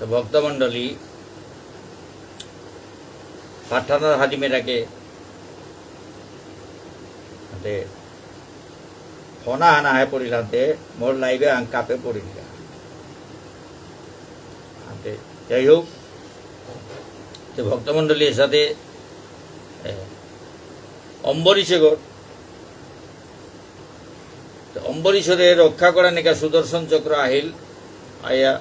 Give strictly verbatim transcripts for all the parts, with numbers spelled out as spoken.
তো ভক্তমণ্ডলী, পাঠানোর হাদিমেরাকে হাতে ফোনা হানা হয়ে পড়িলাতে মোর লাইভে আং কাপে পড়িলা। হাতে যাই হোক, তো ভক্তমণ্ডলী এসাদে, এ, অম্বরীষগর তো অম্বরীষরে রক্ষা করানিকা সুদর্শন চক্র আহিল, আয়া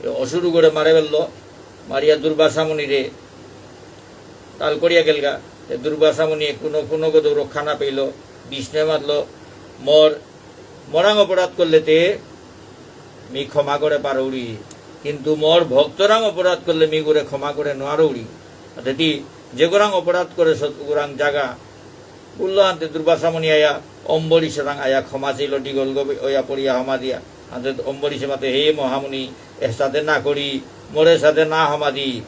এ অসুরগরে মারে ফেলল, মারিয়া দুর্বাসা মুনিরে তাল করিয়া গেলগা। এ দুর্বাসা মুনি কোনো, কোনো গদ রক্ষা না পেল, বিষ্ণু মাতল, "মোর, মোরাং অপরাধ করলে তে মি ক্ষমা করে পারৌরি, কিন্তু মোর ভক্তরাং অপরাধ করলে মি গুরে ক্ষমা করে নোয়ারৌরি।" অর্থাৎ যেগরাং অপরাধ করে সৎগুরাং জাগা বুললো আনতে দুর্বাসা মুনি আয়া অম্বরীষরাং আয়া ক্ষমা চাইল, ডিগল গবে ওয়া পড়িয়া হমা দিয়া। আনতে অম্বরীষে মাতে, "হে মহামুনি, এসাদে না করি, মোরে সাদে না হমা দি।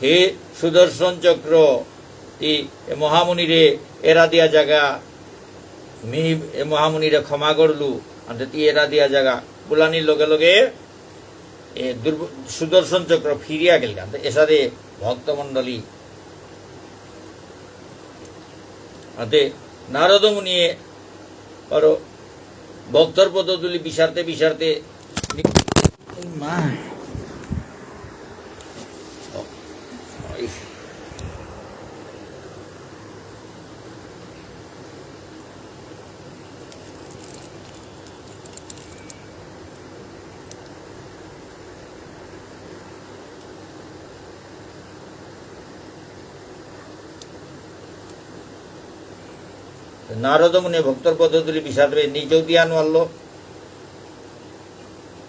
হে সুদর্শন চক্র, তি এ মহামুনিরে এরা দিয়া জাগা, মি এ মহামুনিরে ক্ষমা করলু, আনতে তি এরা দিয়া জাগা।" বুলানির লগে লগে এ দুর্ব-, সুদর্শন চক্র ফিরিয়া গেলগা। তো এসাদে ভক্তমণ্ডলী, আতে নারদ মুনিয়ে বারো ভক্তর পদধূলি বিচারতে বিচারতে নি-, এই মা। ও, এই। নারদ মুনি ভক্তর পদধূলি বিচারবে নিজেও দিয়া নোয়ারলো,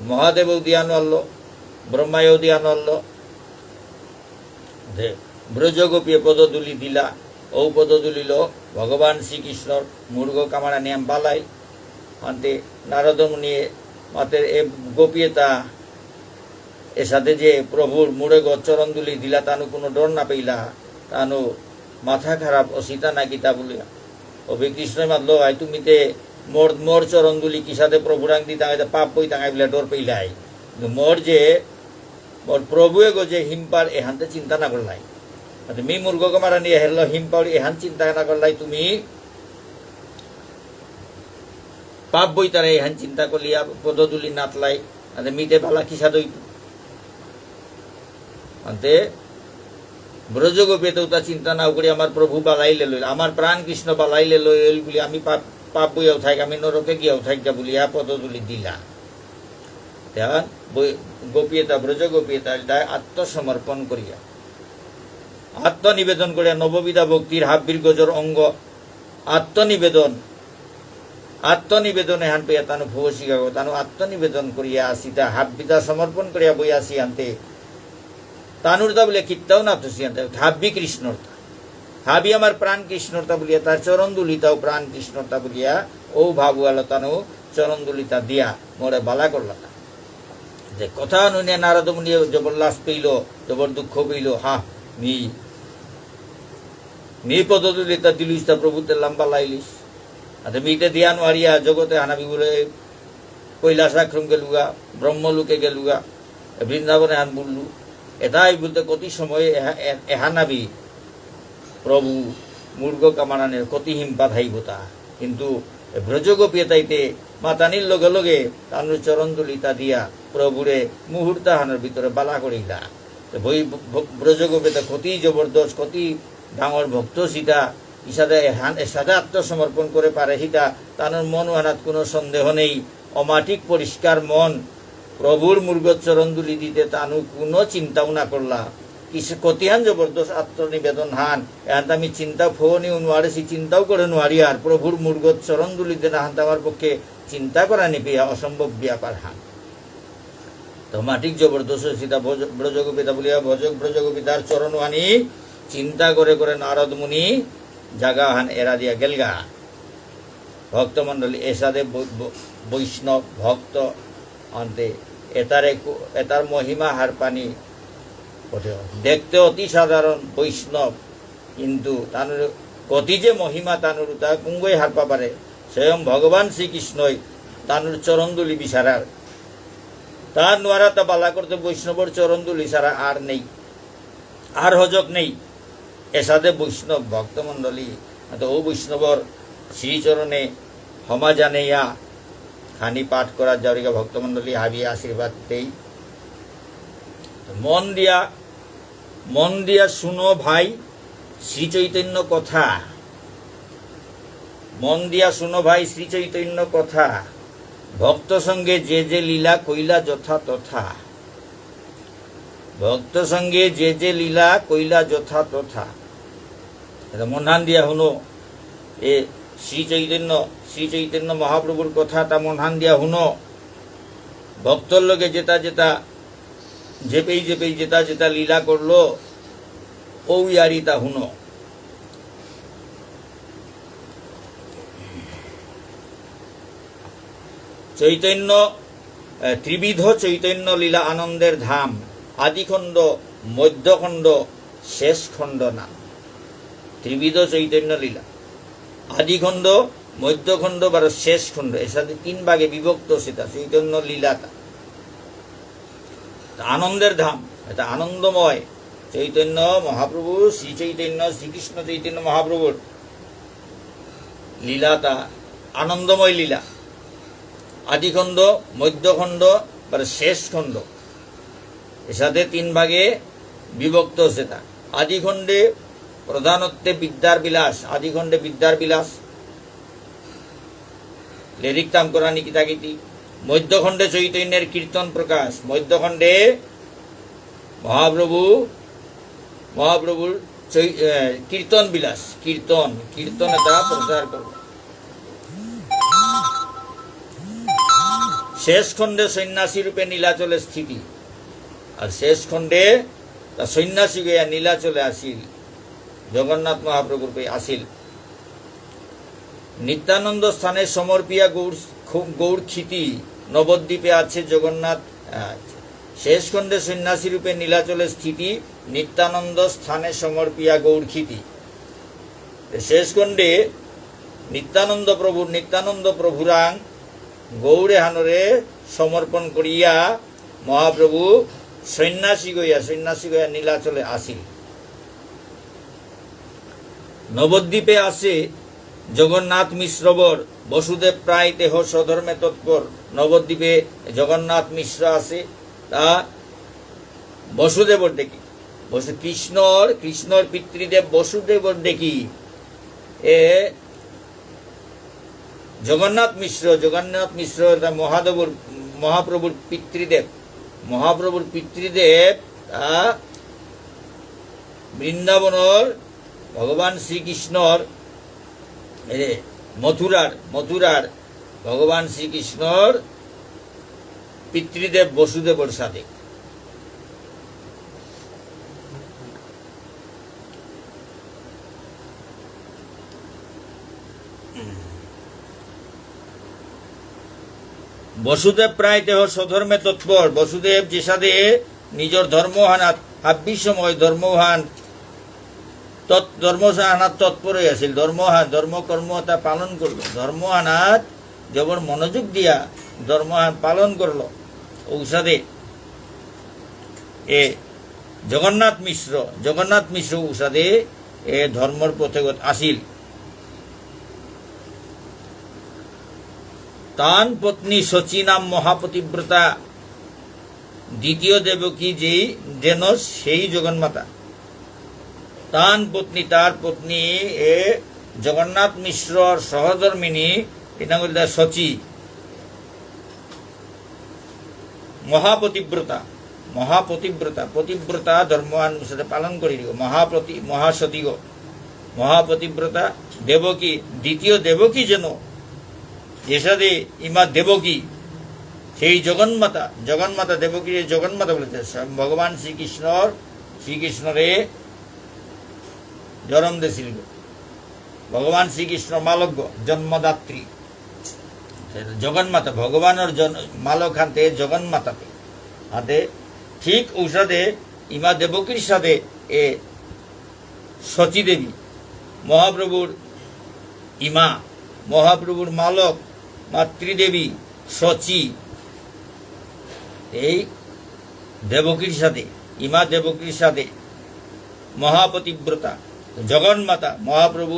মহাদেবেও দিয়া নোয়ারলো, ব্রহ্মায়ও দিয়া নোয়ারলো। যে ব্রজগোপীয়ে পদধূলি দিলা, ঔ পদধূলিলো ভগবান শ্রীকৃষ্ণর মুরগ কামারা নিয়াম বালাই। আনতে নারদ মুনিয়ে মাতের এ গোপী এতা, এসাদে যে প্রভুর মুরগ চরণধূলি দিলা, তানু কোনো ডর না পেইলা, তানু মাথা খারাপ অসিতা না কিতা বুলিয়া। অবে কৃষ্ণ মাতলো, "আই তুমি তে মোর, মোর চরণধূলি কিসাদে প্রভুরাং দিতাঙাই, তে পাপ বইতাঙাই বুলিয়া ডর পেইলাই। কিন্তু মোর যে, মোর প্রভু এগো যে হিমপার এহানতে চিন্তা না করলাই। আতে মি মুরগ কামারা নিয়া হেরলো হিমপাউরি এহান চিন্তা না করলাই তুমি। পাপ বইতারে এহান চিন্তা করলিয়া পদধূলি নাতলাই। আতে মিতে বালা কিসাদে অইতু?" আনতে ব্রজগোপীয়ে তো তা চিন্তা না করি আমার প্রভু বালাইলে লইল, আমার প্রাণ কৃষ্ণ বালাইলে লইল বুলি আমি পাপ, পাপ বইয়াও থাক, আমি নরকে গিয়াও থাক যা বুলিয়া পদধূলি দিলা। তে বই-, গোপী এতা, ব্রজগোপী এতা, তাই আত্মসমর্পণ করিয়া, আত্মনিবেদন করিয়া নববিধা ভক্তির হাব্বির গজর অঙ্গ আত্মনিবেদন, আত্মনিবেদন এহান পেয়া তানু ভবসিকা গো, তানু আত্মনিবেদন করিয়া আসিতা, হাব্বিতা সমর্পণ করিয়া বই আসি আনতে। তানুর তা বুলে কিত্তাও না তুসি আনতে, হাব্বি কৃষ্ণর তা। হাবি আমার প্রাণ কৃষ্ণর তা বুলিয়া, তার চরণধূলিতাও প্রাণ কৃষ্ণর তা বুলিয়া, ঔ ভাবুয়ালো তানু চরণধূলিতা দিয়া, মোরে বালা করলা তা। যে কথা নুনে নারদ মুনি জবর লাজ পেইল, জবর দুঃখ পেইল, হা, মি মি পদধূলিতা দিলুইস্তা প্রভুতে লাম্বা লাইলিস। আতে মিতে দিয়া নোয়ারিয়া জগতে হানাবি বুলে কৈলাস আশ্রম গেলুগা, ব্রহ্মলোকে গেলুগা, বৃন্দাবনে হান বুললু। এতাই বুলতে কতি সময় এহা-, এ-, এহানাবি প্রভু মুরগ কামারানের কতি হিমপা থাইবতা। কিন্তু এ ব্রজগোপী এতাইতে মাতানির লগে লগে তানুর চরণধূলিতা দিয়া প্রভুরে মুহূর্ত হানর ভিতরে বালা করিলা। তো বই ব-, ব-, ব্রজগোপী তো কতি জবরদস্ত, কতি ডাঙর ভক্ত সিতা, ইসাদে এহান, এসাদে আত্মসমর্পণ করে পারে সিতা, তানুর মন ওহানাত কোনো সন্দেহ নেই। অমাটিক পরিষ্কার মন, প্রভুর মুরগত চরণধূলি দিতে তানু কোনো চিন্তাও না করলা। কিসে কতিহান জবরদস্ত আত্মনিবেদন হান, এহান তো আমি চিন্তা ফোনি উনওয়ারে সি চিন্তাও করে নোয়ারি আর প্রভুর মুরগত চরণধূলি দেনা হান তো আমার পক্ষে চিন্তা করা নিপিয়া অসম্ভব ব্যাপার হান। তো মাটিক জবরদস্ত সিতা ভজ-, ব্রজগোপিতা বুলিয়া ভজক ব্রজগোপিতার চরণ ওহানি চিন্তা করে করে নারদ মুনি জাগা হান এরা দিয়া গেলগা। ভক্তমণ্ডলী, এসাদে বৈ-, বৈ-, বৈষ্ণব ভক্ত অন্তে এতারে কু-, এতার মহিমা হারপানি কঠে। দেখতে অতি সাধারণ বৈষ্ণব, কিন্তু তানুর কতি যে মহিমা তানুর তা কুঙ্গই হারপা পারে। স্বয়ং ভগবান শ্রীকৃষ্ণই তানুর চরণধূলি বিচারার। তার নোয়ারা তা বালা করতে বৈষ্ণবর চরণ ধুলি ছাড়া আর নেই, আর হজক নেই। এসাদে বৈষ্ণব ভক্তমণ্ডলী, তো ও বৈষ্ণবর শ্রীচরণে ক্ষমা জানেয়া খানি পাঠ করা যাওয়ারিকা ভক্তমণ্ডলী হাবিয়ে আশীর্বাদ দেই। মন দিয়া, মন দিয়া শুনো ভাই শ্রী চৈতন্য কথা। মন দিয়া শুনো ভাই শ্রী চৈতন্য কথা। ভক্ত সঙ্গে যে যে লীলা কইলা যথা তথা। ভক্ত সঙ্গে যে যে লীলা কইলা যথা তথা। এটা মনহান দিয়া হুনো। এ শ্রী চৈতন্য, শ্রী চৈতন্য মহাপ্রভুর কথা তা মনহান দিয়া হুনো। ভক্তর লগে যেতা যেতা, যেপেই যেপেই যেতা যেতা লীলা করলো, ও ইয়ারি তা হুনো। চৈতন্য, এ, ত্রিবিধ চৈতন্য লীলা আনন্দের ধাম, আদিখণ্ড, মধ্যখণ্ড, শেষ খণ্ড নাম। ত্রিবিধ চৈতন্য লীলা, আদিখণ্ড, মধ্যখণ্ড, বারো শেষ খণ্ড, এসাদে তিন ভাগে বিভক্ত সেটা চৈতন্য লীলাটা। আনন্দের ধাম, এটা আনন্দময়। চৈতন্য মহাপ্রভু, শ্রী চৈতন্য, শ্রীকৃষ্ণ চৈতন্য মহাপ্রভুর লীলাটা আনন্দময় লীলা। আদিখণ্ড, মধ্যখণ্ড, তারপরে শেষ খণ্ড। এসাদে তিন ভাগে বিভক্ত সেটা। আদিখণ্ডে প্রধানত্বে বিদ্যার বিলাস, আদিখণ্ডে বিদ্যার বিলাস। লেরিক তাম করানি কিতাকিতি। মধ্যখণ্ডে চৈতন্যের কীর্তন প্রকাশ। মধ্যখণ্ডে মহাপ্রভু, মহাপ্রভুর চৈ-, এ, কীর্তন বিলাস, কীর্তন, কীর্তন এটা প্রচার করব। শেষ খণ্ডে সন্ন্যাসী রূপে নীলাচলে স্থিতি। আর শেষ খণ্ডে তা সন্ন্যাসী গয়া নীলাচলে আসিল, জগন্নাথ মহাপ্রভুর পে আসিল। নিত্যানন্দ স্থানে সমর্পিয়া গৌর, খু-, গৌর ক্ষিতি, নবদ্বীপে আছে জগন্নাথ, আচ্ছা। শেষ খণ্ডে সন্ন্যাসী রূপে নীলাচলে স্থিতি, নিত্যানন্দ স্থানে সমর্পিয়া গৌর ক্ষিতি। তে শেষ খণ্ডে নিত্যানন্দ প্রভু, নিত্যানন্দ প্রভুরাং গৌর এহানরে সমর্পণ করিয়া মহাপ্রভু সন্ন্যাসী গয়া, সন্ন্যাসী গয়া নীলাচলে আসিল। নবদ্বীপে আছে জগন্নাথ মিশ্রবর, বসুদেব প্রায় তেহ স্বধর্মে তৎপর। নবদ্বীপে জগন্নাথ মিশ্র আছে, তা বসুদেবর দেখি। বসু-, কৃষ্ণর, কৃষ্ণর পিতৃদেব বসুদেবর দেখি। এ জগন্নাথ মিশ্র, জগন্নাথ মিশ্র এটা মহাদেবর, মহাপ্রভুর পিতৃদেব। মহাপ্রভুর পিতৃদেব, আ, বৃন্দাবনর ভগবান শ্রীকৃষ্ণর, এ, মথুরার, মথুরার ভগবান শ্রীকৃষ্ণর পিতৃদেব বসুদেবর সাথে। বসুদেব প্রায় তেহ স্বধর্মে তৎপর। বসুদেব যেসাদে নিজর ধর্মহানাত, হাব্বি সময় ধর্মহান, তৎ-, ধর্মহানাত তৎপর হয়ে আছিল। ধর্মহান, ধর্ম কর্ম তা পালন করলো। ধর্মহানাত জবর মনোযোগ দিয়া ধর্মহান পালন করলো। ঔসাদে এ জগন্নাথ মিশ্র, জগন্নাথ মিশ্র ঔসাদে এ ধর্মর পথেগত আসিল। তান পত্নী শচী নাম মহাপতিব্রতা, দ্বিতীয় দেবকী যেই যেন সেই জগন্মাতা। তান পত্নী, তার পত্নী এ জগন্নাথ মিশ্রর সহধর্মিণী, এ নাম হইল শচী। মহাপতিব্রতা, মহাপতিব্রতা, পতিব্রতা ধর্মহান সাথে পালন করি দিব। মহাপতি, মহাসতীগ, মহাপতিব্রতা দেবকী, দ্বিতীয় দেবকী যেন, যেসাদে ইমা দেবকী, সেই জগন্মাতা, জগন্মাতা দেবকী যে জগন্মাতা বলেছে, স্বয়ং ভগবান শ্রীকৃষ্ণর, শ্রীকৃষ্ণরে জন্ম দিয়েছিল। ভগবান শ্রীকৃষ্ণ মালক জন্মদাত্রী। জগন্মাতা, ভগবানর জন-, মালক হানতে জগন্মাতাতে। হাতে ঠিক ঔসাদে ইমা দেবকীর সাথে এ শচী দেবী, মহাপ্রভুর ইমা, মহাপ্রভুর মালক, মাতৃদেবী, শচী। এই দেবকীর সাদে, ইমা দেবকীর সাদে মহাপতিব্রতা, জগন্মাতা, মহাপ্রভু,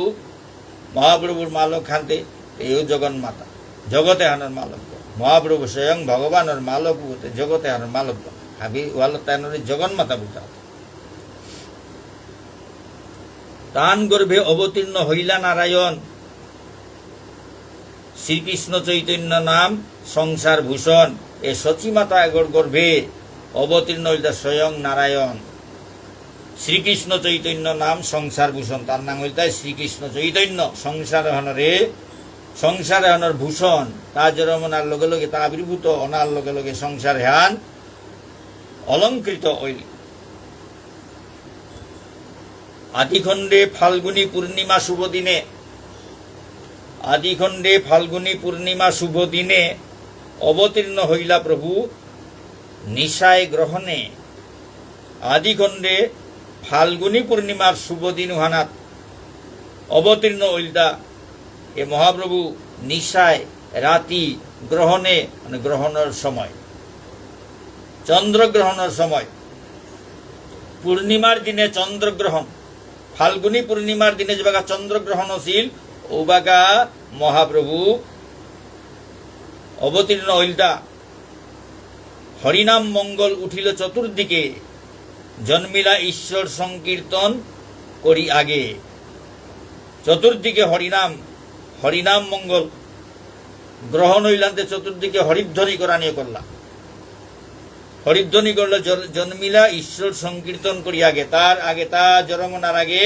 মহাপ্রভুর মালক হানতে, এইও জগন্মাতা, জগত এহানর মালক। মহাপ্রভু স্বয়ং ভগবানর মালক বুলতে জগত এহানর মালক। হাবি ওয়াল তানরে জগন্মাতা বুলতা। তান গর্ভে অবতীর্ণ হইলা নারায়ণ। শ্রীকৃষ্ণ চৈতন্য নাম সংসার ভূষণ। এ শচী মাতা এগর গর্ভে অবতীর্ণ হইলতা স্বয়ং নারায়ণ। শ্রীকৃষ্ণ চৈতন্য নাম সংসার ভূষণ, তার নাম হইলতা শ্রীকৃষ্ণ চৈতন্য। সংসার হনরে, সংসার হনর ভূষণ, তা জরমনার লগে লগে, তা আবির্ভূত অনার লগে লগে সংসার হান অলংকৃত হইল। আদিখণ্ডে ফাল্গুনী পূর্ণিমা শুভ দিনে, আদিখণ্ডে ফাল্গুনী পূর্ণিমা শুভ দিনে অবতীর্ণ হইলা প্রভু নিশায় গ্রহণে। আদিখণ্ডে ফাল্গুনী পূর্ণিমার শুভ দিন উহানাত অবতীর্ণ হইলতা এ মহাপ্রভু নিশায়, রাতি, গ্রহণে, মানে গ্রহণর সময়, চন্দ্রগ্রহণর সময়, পূর্ণিমার দিনে চন্দ্রগ্রহণ, ফাল্গুনী পূর্ণিমার দিনে যেবাকা চন্দ্রগ্রহণ আছিল, ওবাকা মহাপ্রভু অবতীর্ণ হইলতা। হরিনাম মঙ্গল উঠিল চতুর্দিকে, জন্মিলা ঈশ্বর সংকীর্তন করি আগে। চতুর্দিকে হরিনাম, হরিনাম মঙ্গল গ্রহণ হইলান্তে চতুর্দিকে হরিধ্বনি করানিয়ে করলা। হরিধ্বনি করলে জন-, জন্মিলা ঈশ্বর সংকীর্তন করি আগে। তার আগে তা জরমনার আগে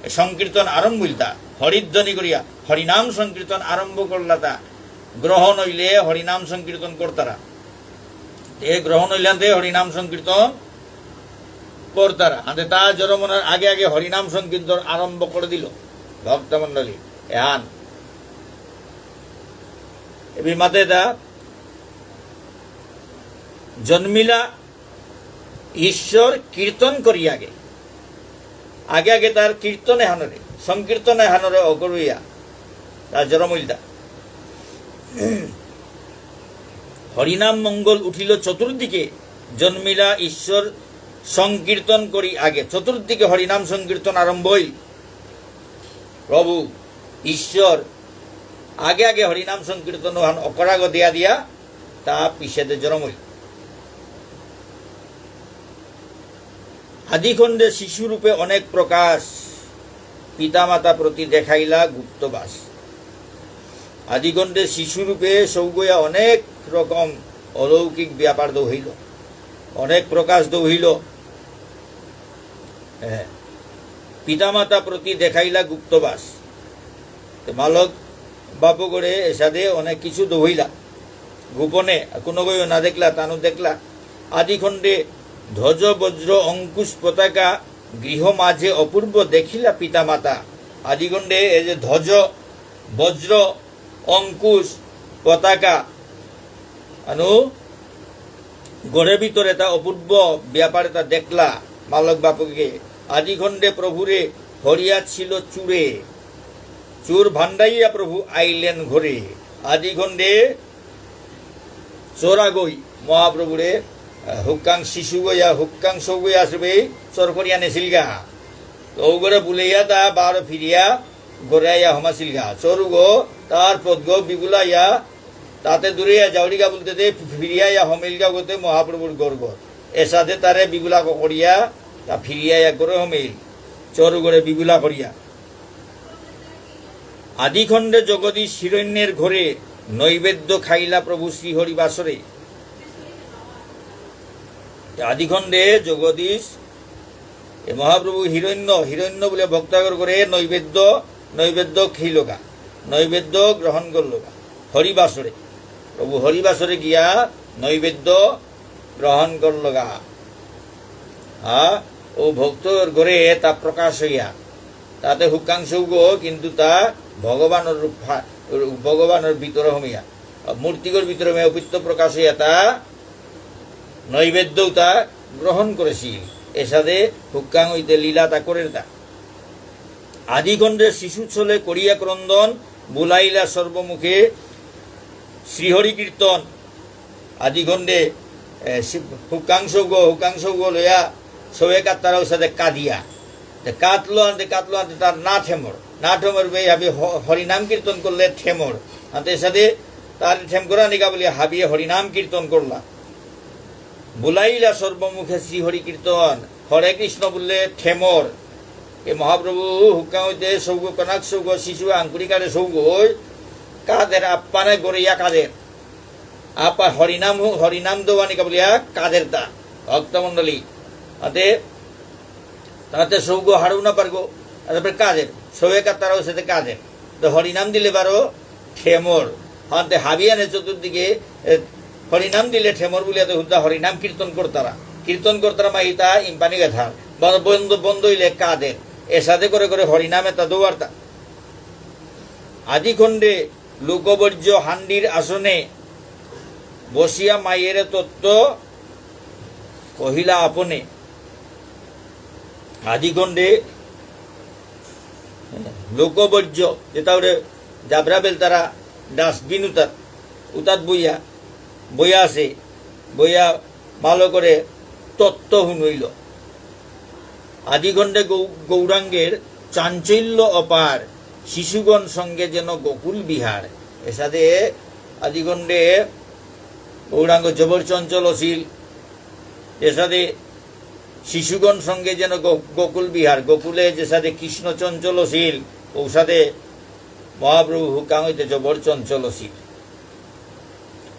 সংকীর্তন আরম্ভ হইলতা। হরিধ্বনি করিয়া হরিনাম সংকীর্তন আরম্ভ করলা তা। গ্রহণ হইলে হরিনাম সংকীর্তন করতারা। এ গ্রহণ হইলান্তে হরিনাম সংকীর্তন করতারা। আন্দে তা জরমনার আগে আগে হরিনাম সংকীর্তন আরম্ভ করে দিল ভক্তমণ্ডলী। এহান এবি মাতে তা জন্মিলা ঈশ্বর কীর্তন করি আগে। আগে আগে তার কীর্তন এহানরে, সংকীর্তন এহানরে অগরুইয়া, তার জরমইলতা। হরিনাম মঙ্গল উঠিল চতুর্দিকে, জন্মিলা ঈশ্বর সংকীর্তন করি আগে। চতুর্দিকে হরিনাম সংকীর্তন আরম্ভ হইল। প্রভু ঈশ্বর আগে আগে হরিনাম সংকীর্তন ওহান অকরাগ দিয়া দিয়া তা পিছেদে জরম হইল। আদিখণ্ডে শিশুরূপে অনেক প্রকাশ, পিতামাতা প্রতি দেখাইলা গুপ্তবাস। আদিখণ্ডে শিশুরূপে সৌগয়া অনেক রকম অলৌকিক ব্যাপার দৌহিল, অনেক প্রকাশ দৌহিল। হ্যাঁ, পিতামাতা প্রতি দেখাইলা গুপ্তবাস। তো মালক বাপকরে এসাদে অনেক কিছু দৌহিলা, গোপনে, কোনো গইও না দেখলা, তানু দেখলা। আদিখণ্ডে ধ্বজ বজ্র অঙ্কুশ পতাকা, গৃহ মাঝে অপূর্ব দেখিলা পিতামাতা। আদিখণ্ডে এই যে ধ্বজ, বজ্র, অঙ্কুশ, পতাকা, আনু ঘরে ভিতরে তা অপূর্ব ব্যাপার তা দেখলা মালক বাপকে। আদিখণ্ডে প্রভুরে হরিয়া ছিল চুরে, চুর ভান্ডাইয়া প্রভু আইলেন ঘরে। আদিখণ্ডে চোরা গই মহাপ্রভুরে, আহ, হুক্কাং শিশু গইয়া, হুক্কাং সৌ গইয়া আসবে চোর করিয়া নেসিলগা। তো ওগরে বুলেইয়া তা বারো ফিরিয়া ঘরে আইয়া হমাসিলগা। চোরুগো তার পথগো বিবুলা ইয়া, তাতে দূরে ইয়া যাওরিগা বলতে দে ফিরিয়া ইয়া হমিলগা গতে মহাপ্রভুর গর্গ। এসাদে তারে বিবুলা করিয়া তা ফিরিয়া ইয়া ঘরে হমিল। চোরুগরে বিবুলা করিয়া। আদিখণ্ডে জগদীশ হিরণ্যের ঘরে নৈবেদ্য খাইলা প্রভু শ্রীহরিবাসরে। আদিখণ্ডে জগদীশ, এ মহাপ্রভু হিরণ্য, হিরণ্য বুলে ভক্তাগর ঘরে নৈবেদ্য, নৈবেদ্য খেইলগা, নৈবেদ্য গ্রহণ করলগা হরিবাসরে। প্রভু হরিবাসরে গিয়া নৈবেদ্য গ্রহণ করলগা। হ্যাঁ, ও ভক্তর ঘরে তা প্রকাশ হইয়া, তাতে হুকাং সৌগ, কিন্তু তা ভগবানর রূপ, ভগবানর ভিতরে হমিয়া, মূর্তিগর ভিতরে হমিয়া অপিত্ত প্রকাশ হইয়া তা নৈবেদ্য তা গ্রহণ করেসিল। এসাদে হুকাং হইতে লীলা তা করের তা। আদিখণ্ডে শিশু ছলে করিয়া ক্রন্দন, বুলাইলা সর্বমুখে শ্রীহরি কীর্তন। আদিখণ্ডে এ, শিব-, হুকাং সৌগ, হুকাং সৌগ লইয়া সৌয়ে কাত্তারা উসাদে কাদিয়া। তে কাতলো আনতে, কাতলো আনতে তার না ঠেমর। না ঠেমর বে হাবি হ-, হরিনাম কীর্তন করলে ঠেমর। আনতে এসাদে তার ঠেম করা নিকা বলি হাবিয়ে হরিনাম কীর্তন করলা। বুলাইলা সর্বমুখে শ্রী হরি কীর্তন। হরে কৃষ্ণ বললে ঠেমর। এ মহাপ্রভু হুকাং হইতে সৌগ, কনাক সৌগ, শিশু আঙ্কুরি কারে সৌগ, ওই কাদের আপ্পানে গড়িয়া কাদের। আপা হরিনাম হো-, হরিনাম দেওয়ানি কা বুলিয়া কাদের তা ভক্তমণ্ডলী। আতে তাতে সৌগ হারৌ না পারগো, তারপরে কাদের, সৌয়ে কাতারাও সাথে কাদের। তো হরিনাম দিলে বারো ঠেমর। হাতে হাবিয়ানে চতুর্দিকে, এ, হরিনাম দিলে ঠেমর বুলিয়া তো হুদ্দা হরিনাম কীর্তন করতারা। কীর্তন করতারা মাহিতা ইম্পানি গাথার। বন্ধ, বন্ধ, বন্ধ হইলে কাদের। এসাদে করে করে হরিনামে তা দৌড়াতা। আদিখণ্ডে লোকবর্জ্য হাণ্ডির আসনে বসিয়া মায়ের তত্ত্ব কহিলা আপনে। আদিখণ্ডে লোকবর্জ্য, যেতা ওরে জাবরা বেলতারা dustbin উতাত, উতাত বইয়া, বইয়া আছে, বইয়া ভালো করে তত্ত্ব হুনইল। আদিখণ্ডে গৌ-, গৌরাঙ্গের চাঞ্চল্য অপার, শিশুগণ সঙ্গে যেন গোকুল বিহার। এসাদে আদিখণ্ডে গৌরাঙ্গ জবর চঞ্চল অসিল। এসাদে শিশুগণ সঙ্গে যেন গো-, গোকুল বিহার, গোকুলে যেসাদে কৃষ্ণ চঞ্চল অসিল, ঔসাদে মহাপ্রভু হুকাং হইতে জবর চঞ্চল অসিল।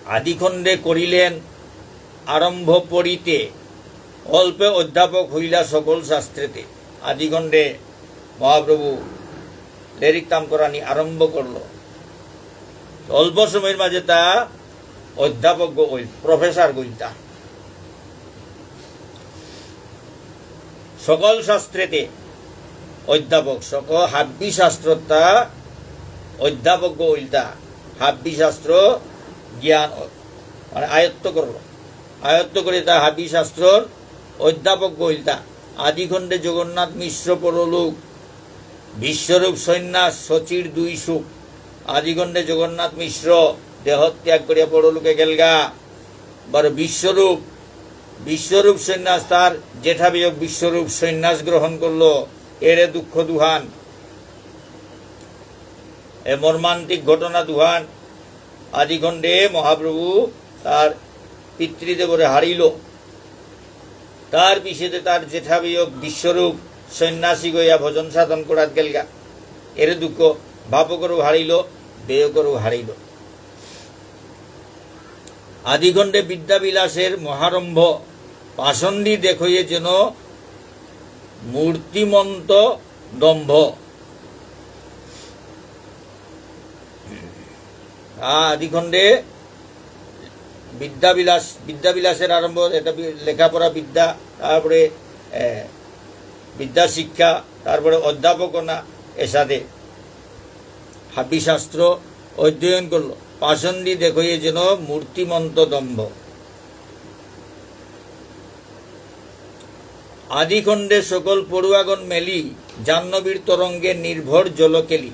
আদিখণ্ডে করিলেন আরম্ভ পড়িতে, অল্পে অধ্যাপক হইলা সকল শাস্ত্রেতে। আদিখণ্ডে মহাপ্রভু লেরিক তাম করানি আরম্ভ করল। অল্প সময়র মাঝে তা অধ্যাপক গ-, ওই professor গইলতা। সকল শাস্ত্রেতে অধ্যাপক, সকল হাব্বি শাস্ত্রতা অধ্যাপক ইলতা, হাব্বি শাস্ত্র জ্ঞান অ-, মানে আয়ত্ত করল। আয়ত্ত করে তা হাব্বি শাস্ত্রর অধ্যাপক ইলতা। আদিখণ্ডে জগন্নাথ মিশ্র পরলোক, বিশ্বরূপ সন্ন্যাস শচীর দুই সুখ। আদিখণ্ডে জগন্নাথ মিশ্র দেহ ত্যাগ করিয়া পরলোকে গেলগা। বারো বিশ্বরূপ, বিশ্বরূপ সন্ন্যাস, তার জেঠা বিয়োগ বিশ্বরূপ সন্ন্যাস গ্রহণ করলো। এরে দুঃখ দুহান, এ মর্মান্তিক ঘটনা দুহান। আদিখণ্ডে মহাপ্রভু তার পিতৃদেবরে হারিল। তার পিছেদে তার জেঠা বিয়োগ বিশ্বরূপ সন্ন্যাসী গইয়া ভজন সাধন করাত গেলগা। এরে দুঃখ, বাপকরও হারিল, বেয়করও হারিল। আদিখণ্ডে বিদ্যাবিলাসের মহারম্ভ, পাষণ্ডী দেখয়ে যেন মূর্তিমন্ত দম্ভ। আ, আদিখণ্ডে বিদ্যাবিলাস, বিদ্যাবিলাসের আরম্ভ, এটা বি-, লেখাপড়া বিদ্যা, তারপরে, এ, বিদ্যা শিক্ষা, তারপরে অধ্যাপকনা, এসাদে হাবি শাস্ত্র অধ্যয়ন করল। পাষণ্ডী দেখয়ে যেন মূর্তিমন্ত দম্ভ। আদিখণ্ডে সকল পড়ুয়াগণ মেলি, জাহ্নবীর তরঙ্গে নির্ভর জলকেলি।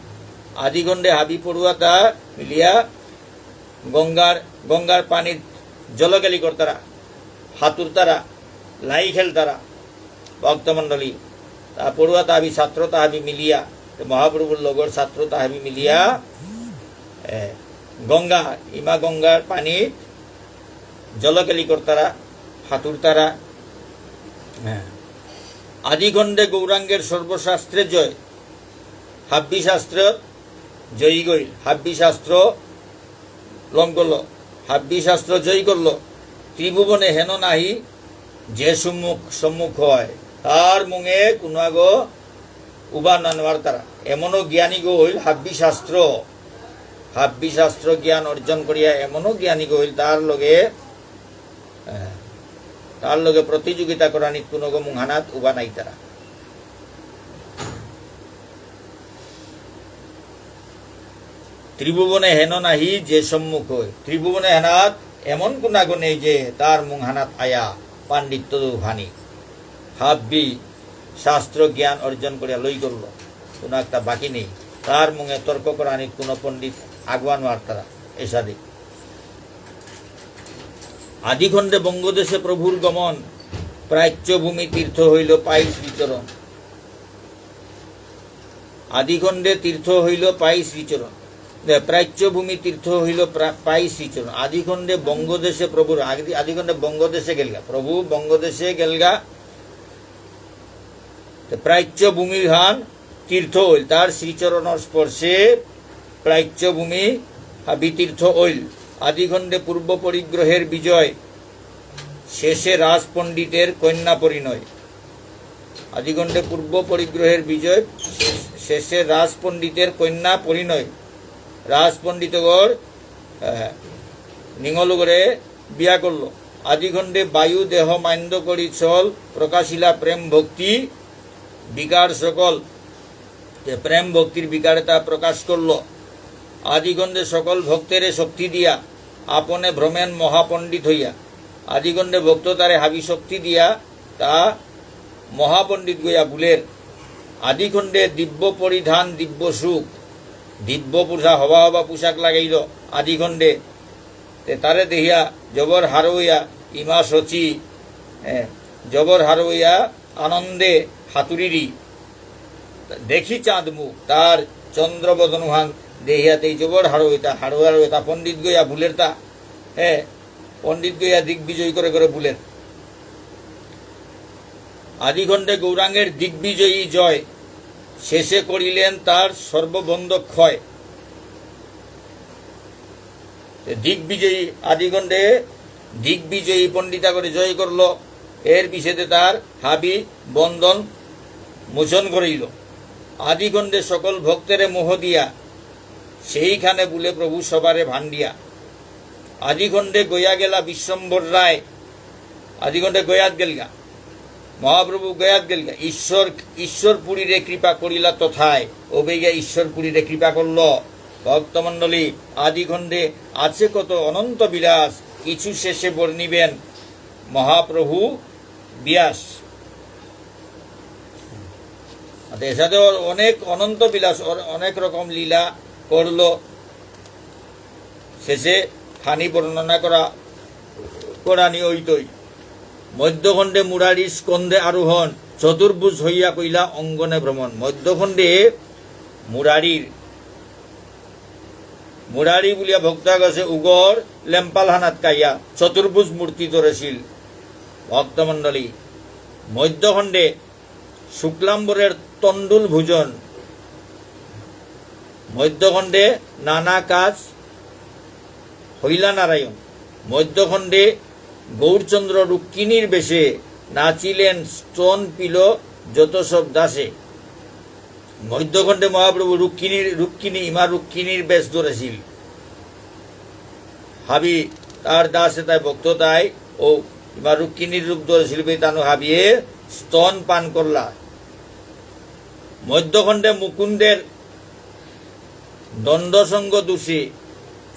আদিখণ্ডে হাবি পড়ুয়াতা মিলিয়া গঙ্গার, গঙ্গার পানিত জলকেলি করতারা, হাতুরতারা, লাই খেলতারা। ভক্তমণ্ডলী, তা পড়ুয়াতা হাবি ছাত্রতা হাবি মিলিয়া, তে মহাপ্রভুর লগর ছাত্রতা হাবি মিলিয়া, এ, গঙ্গা, ইমা গঙ্গার পানিত জলকেলি করতারা, হাতুরতারা। হ্যাঁ। আদিখণ্ডে গৌরাঙ্গের সর্বশাস্ত্রে জয়। হাব্বি শাস্ত্র জয়ী গইল, হাব্বি শাস্ত্র লম করল, হাব্বি শাস্ত্র জয়ী করল। ত্রিভুবনে হেন নাহি যে সম্মুখ, সম্মুখ হয়, তার মুঙে কোনো আগো উবা না নোয়ারতারা। এমনও জ্ঞানী গইল হাব্বি শাস্ত্র, হাব্বি শাস্ত্র জ্ঞান অর্জন করিয়া এমনও জ্ঞানী গইল তার লগে, আহ, তার লগে প্রতিযোগিতা করানিত কোনো গো মুঙহানাত উবা নাইতারা। ত্রিভুবনে হেন নাহি যে সম্মুখ হয়। ত্রিভুবনে হেনাত এমন কোন আগ নেই যে তার মুঙহানাত আয়া পাণ্ডিত্য দুহানি, হাব্বি শাস্ত্র জ্ঞান অর্জন করিয়া লই করল। কোনো একটা বাকি নেই। তার মুঙে তর্ক করানিত কোনো পণ্ডিত আগুয়া নোয়ারতারা। এসাদে। আদিখণ্ডে বঙ্গদেশে প্রভুর গমন, প্রাচ্যভূমি তীর্থ হইল পাই শ্রীচরণ। আদিখণ্ডে তীর্থ হইল পাই শ্রীচরণ। দে, প্রাচ্যভূমি তীর্থ হইল প্রা-, পাই শ্রীচরণ। আদিখণ্ডে বঙ্গদেশে প্রভুর, আদি-, আদিখণ্ডে বঙ্গদেশে গেলগা। প্রভু বঙ্গদেশে গেলগা। তে প্রাচ্যভূমিহান তীর্থ হইল। তার শ্রীচরণর স্পর্শে প্রাচ্যভূমি হাবি তীর্থ হইল। আদিখণ্ডে পূর্ব পরিগ্রহের বিজয়, শেষে রাজপণ্ডিতের কন্যা পরিণয়। আদিখণ্ডে পূর্ব পরিগ্রহের বিজয়, শেষে রাজপণ্ডিতের কন্যা পরিণয়। রাজপণ্ডিতগর, আহ, নিঙলগরে বিয়া করল। আদিখণ্ডে বায়ু দেহ মান্দ্য করি ছল, প্রকাশিলা প্রেম ভক্তি বিকার সকল। তে প্রেম ভক্তির বিকার এতা প্রকাশ করল। আদিখণ্ডে সকল ভক্তেরে শক্তি দিয়া, আপনে ভ্রমেন মহাপণ্ডিত হইয়া। আদিখণ্ডে ভক্ত তারে হাবি শক্তি দিয়া, তা মহাপণ্ডিত গইয়া বুলের। আদিখণ্ডে দিব্য পরিধান দিব্য সুখ, দিব্য পোশাক, হবা হবা পোশাক লাগাইল আদিখণ্ডে। তে তারে দেখিয়া জবর হারৌ অইয়া ইমা শচী, এ, জবর হারৌ অইয়া আনন্দে হাতুরিরি। দেখি চাঁদ মুখ, তার চন্দ্রবদনহান দেখিয়া তেই জবর হারৌ অইতা, হারৌ হারৌ অইতা, পণ্ডিত গইয়া বুলের তা, এ, পণ্ডিত গইয়া দিগ্বিজয় করে করে বুলের। আদিখণ্ডে গৌরাঙ্গের দিগ্বিজয়ী জয়, শেষে করিলেন তার সর্ববন্ধ ক্ষয়। তে দিগ্বিজয়ী আদিখণ্ডে দিগ্বিজয়ী পণ্ডিতাগরে জয় করল। এর পিছেতে তার হাবি বন্ধন মোচন করিল। আদিখণ্ডে সকল ভক্তেরে মোহ দিয়া, সেইখানে বুলে প্রভু সবারে ভান্ডিয়া। আদিখণ্ডে গয়া গেলা বিশ্বম্ভর রায়, আদিখণ্ডে গয়াত গেলগা, মহাপ্রভু গয়াত গেলগা। ঈশ্বর, ঈশ্বরপুরীরে কৃপা করিলা তথায়। ওবেগা ঈশ্বরপুরীরে কৃপা করল। ভক্তমণ্ডলী, আদিখণ্ডে আছে কত অনন্ত বিলাস, কিছু শেষে বর্ণিবেন মহাপ্রভু ব্যাস। আর এসাদে ওর অনেক অনন্ত বিলাস, ওর অনেক রকম লীলা করল। শেষে খানি বর্ণনা করা, করানি অইতই। মধ্যখণ্ডে মুরারি স্কন্ধে আরোহণ, চতুর্ভুজ হইয়া কইলা অঙ্গনে ভ্রমণ। মধ্যখণ্ডে মুরারির, মুরারি বুলিয়া ভক্ত আগ আছে, উগর লেম্পালহানাত কাইয়া চতুর্ভুজ মূর্তি ধরেছিল। ভক্তমণ্ডলী, মধ্যখণ্ডে শুক্লাম্বরের তণ্ডুল ভোজন, মধ্যখণ্ডে নানা কাজ হইলা নারায়ণ। মধ্যখণ্ডে গৌরচন্দ্র রুক্মিণীর বেশে নাচিলেন স্তন পিল যত সব দাসে। মধ্যখণ্ডে মহাপ্রভু রুক্মিণীর, রুক্মিণী, ইমা রুক্মিণীর বেশ ধরেছিল। হাবি তার দাসে তাই ভক্ত তাই ও ইমা রুক্মিণীর রূপ ধরেছিল বে তানু হাবিয়ে স্তন পান করলা। মধ্যখণ্ডে মুকুন্দের দণ্ডসঙ্গ দোষে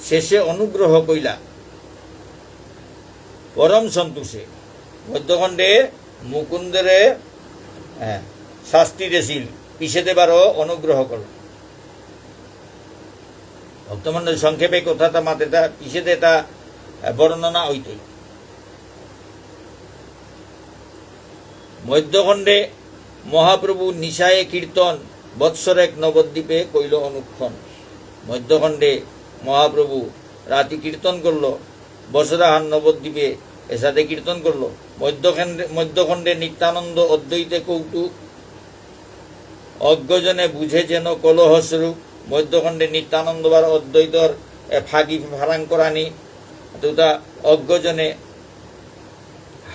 শেষে অনুগ্রহ কইলা পরম সন্তোষে। মধ্যখণ্ডে মুকুন্দরে, হ্যাঁ, শাস্তি দেছিল, পিছেদে বারো অনুগ্রহ করল। ভক্তমণ্ডলী, সংক্ষেপে কথাটা মাতেতা, পিছেদে তা, আহ, বর্ণনা হইতই। মধ্যখণ্ডে মহাপ্রভু নিশায়ে কীর্তন, বৎসরেক নবদ্বীপে কইল অনুক্ষণ। মধ্যখণ্ডে মহাপ্রভু রাতি কীর্তন করল, বছরাহান নবদ্বীপে এসাদে কীর্তন করল। মধ্যখণ্ডে, মধ্যখণ্ডে নিত্যানন্দ অদ্বৈতে কৌতুক, অজ্ঞজনে বুঝে যেন কলহ স্বরূপ। মধ্যখণ্ডে নিত্যানন্দ বারো অদ্বৈতর, এ, ফাগি ফারাং করানি, দুটা অজ্ঞজনে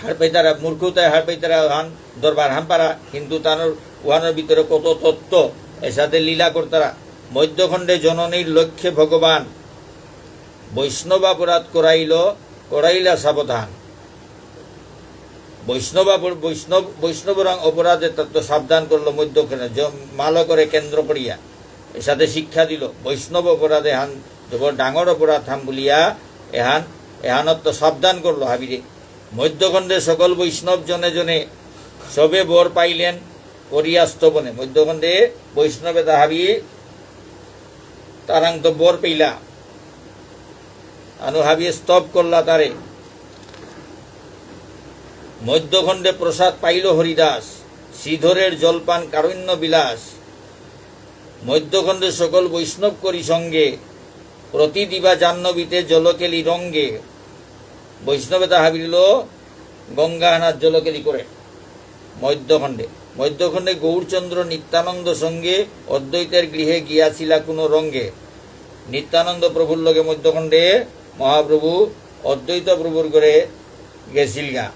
হারপেইতারা, মূর্খতায় হারপেইতারা হান দরবার হান পারা, কিন্তু তানোর ওহানোর ভিতরে কত তত্ত্ব, এসাদে লীলা করতারা। মধ্যখণ্ডে জননীর লক্ষ্যে ভগবান বৈষ্ণবাপরাধ করাইল, করাইলা সাবধান। বৈষ্ণবাপর-, বৈষ্ণব, বৈষ্ণবরাং অপরাধে তত্ত্ব সাবধান করল মধ্যখণ্ডে, জ-, মালকরে কেন্দ্র করিয়া। এসাদে শিক্ষা দিল, বৈষ্ণব অপরাধ এহান, জবর ডাঙর অপরাধ হান বুলিয়া, এহান, এহানত্ত সাবধান করল হাবিরে। মধ্যখণ্ডে সকল বৈষ্ণব জনে জনে সবে বর পাইলেন করিয়া স্তবনে। মধ্যখণ্ডে বৈষ্ণবে তা হাবি তারাং তো বর পেইলা। আনু হাবিয়ে স্তব করলা তারে। মধ্যখণ্ডে প্রসাদ পাইল হরিদাস, শ্রীধরের জলপান কারণ্য বিলাস। মধ্যখণ্ডে সকল বৈষ্ণব করি সঙ্গে, প্রতি দিবা জাহ্নবীতে জলকেলি রঙ্গে। বৈষ্ণবে তা হাবিরিল গঙ্গা হানাত জলকেলি করে। মধ্যখণ্ডে, মধ্যখণ্ডে গৌরচন্দ্র নিত্যানন্দ সঙ্গে অদ্বৈতের গৃহে গিয়াছিলা কোনো রঙ্গে। নিত্যানন্দ প্রভুর লগে মধ্যখণ্ডে মহাপ্রভু অদ্বৈত প্রভুর ঘরে গেছিলগা।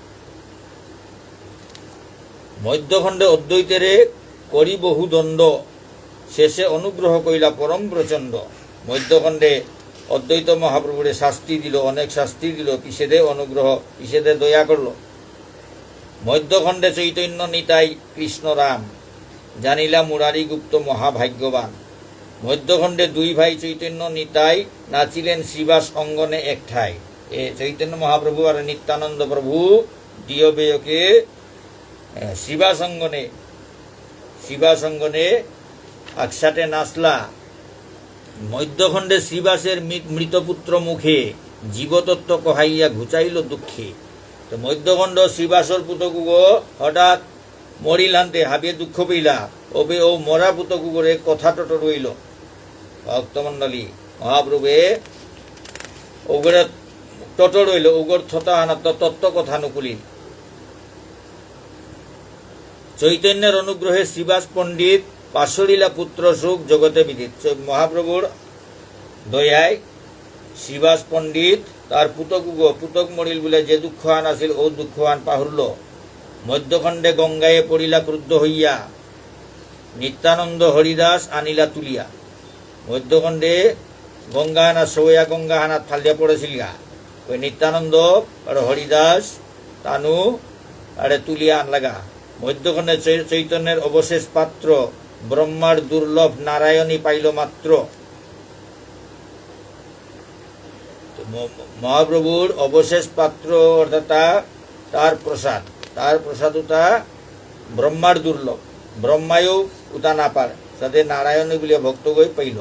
মধ্যখণ্ডে অদ্বৈতেরে করি বহু দণ্ড, শেষে অনুগ্রহ কইলা পরম প্রচণ্ড। মধ্যখণ্ডে অদ্বৈত মহাপ্রভুরে শাস্তি দিল, অনেক শাস্তি দিল, পিছেদে অনুগ্রহ, পিছেদে দয়া করল। মধ্যখণ্ডে চৈতন্য নিতাই কৃষ্ণ রাম, জানিলা মুরারি গুপ্ত মহাভাগ্যবান। মধ্যখণ্ডে দুই ভাই চৈতন্য নিতাই নাচিলেন শ্রীবাস অঙ্গনে এক ঠাই। এ চৈতন্য মহাপ্রভু আর নিত্যানন্দ প্রভু দিয় বেয়কে, এ, শ্রীবাস অঙ্গনে, শ্রীবাস অঙ্গনে আকসাথে নাচলা। মধ্যখণ্ডে শ্রীবাসের মৃ-, মৃতপুত্র মুখে জীবতত্ত্ব কহাইয়া ঘুচাইল দুঃখে। তো মধ্যখণ্ড শ্রীবাসর পুতকুগো হঠাৎ মরিল হানতে হাবিয়ে দুঃখ পেইলা, ওবে ও মরা পুতকুগরে কথা টটর হইল। ভক্তমণ্ডলী, মহাপ্রভুয়ে ওগরে টটর হইল, ওগর থতা হানাত তত্ত্ব কথা নুকুলিল। চৈতন্যের অনুগ্রহে শ্রীবাস পণ্ডিত পাশরিলা পুত্র শোক জগতে বিদিত। চৈ-, মহাপ্রভুর দয়ায় শ্রীবাস পণ্ডিত তার পুতক উগ, পুতক মরিল বুলে যে দুঃখ আন আছিল, ও দুঃখ আন পাহুরল। মধ্যখণ্ডে গঙ্গায় পড়িলা ক্রুদ্ধ হইয়া, নিত্যানন্দ হরিদাস আনিলা তুলিয়া। মধ্যখণ্ডে গঙ্গা হানা সৌয়া গঙ্গা হানা ফালিয়া পড়েছিলগা। ওই নিত্যানন্দ আর হরিদাস তানু আরে তুলিয়া আনলাগা। মধ্যখণ্ডে চৈ-, চৈতন্যের অবশেষ পাত্র, ব্রহ্মার দুর্লভ নারায়ণী পাইল মাত্র। তো ম-, মহাপ্রভুর অবশেষ পাত্র অর্থাৎ তা-, তার প্রসাদ, তার প্রসাদ উতা ব্রহ্মার দুর্লভ, ব্রহ্মায়ও উতা না পার, তাতে নারায়ণী বুলিয়া ভক্তগই পাইল।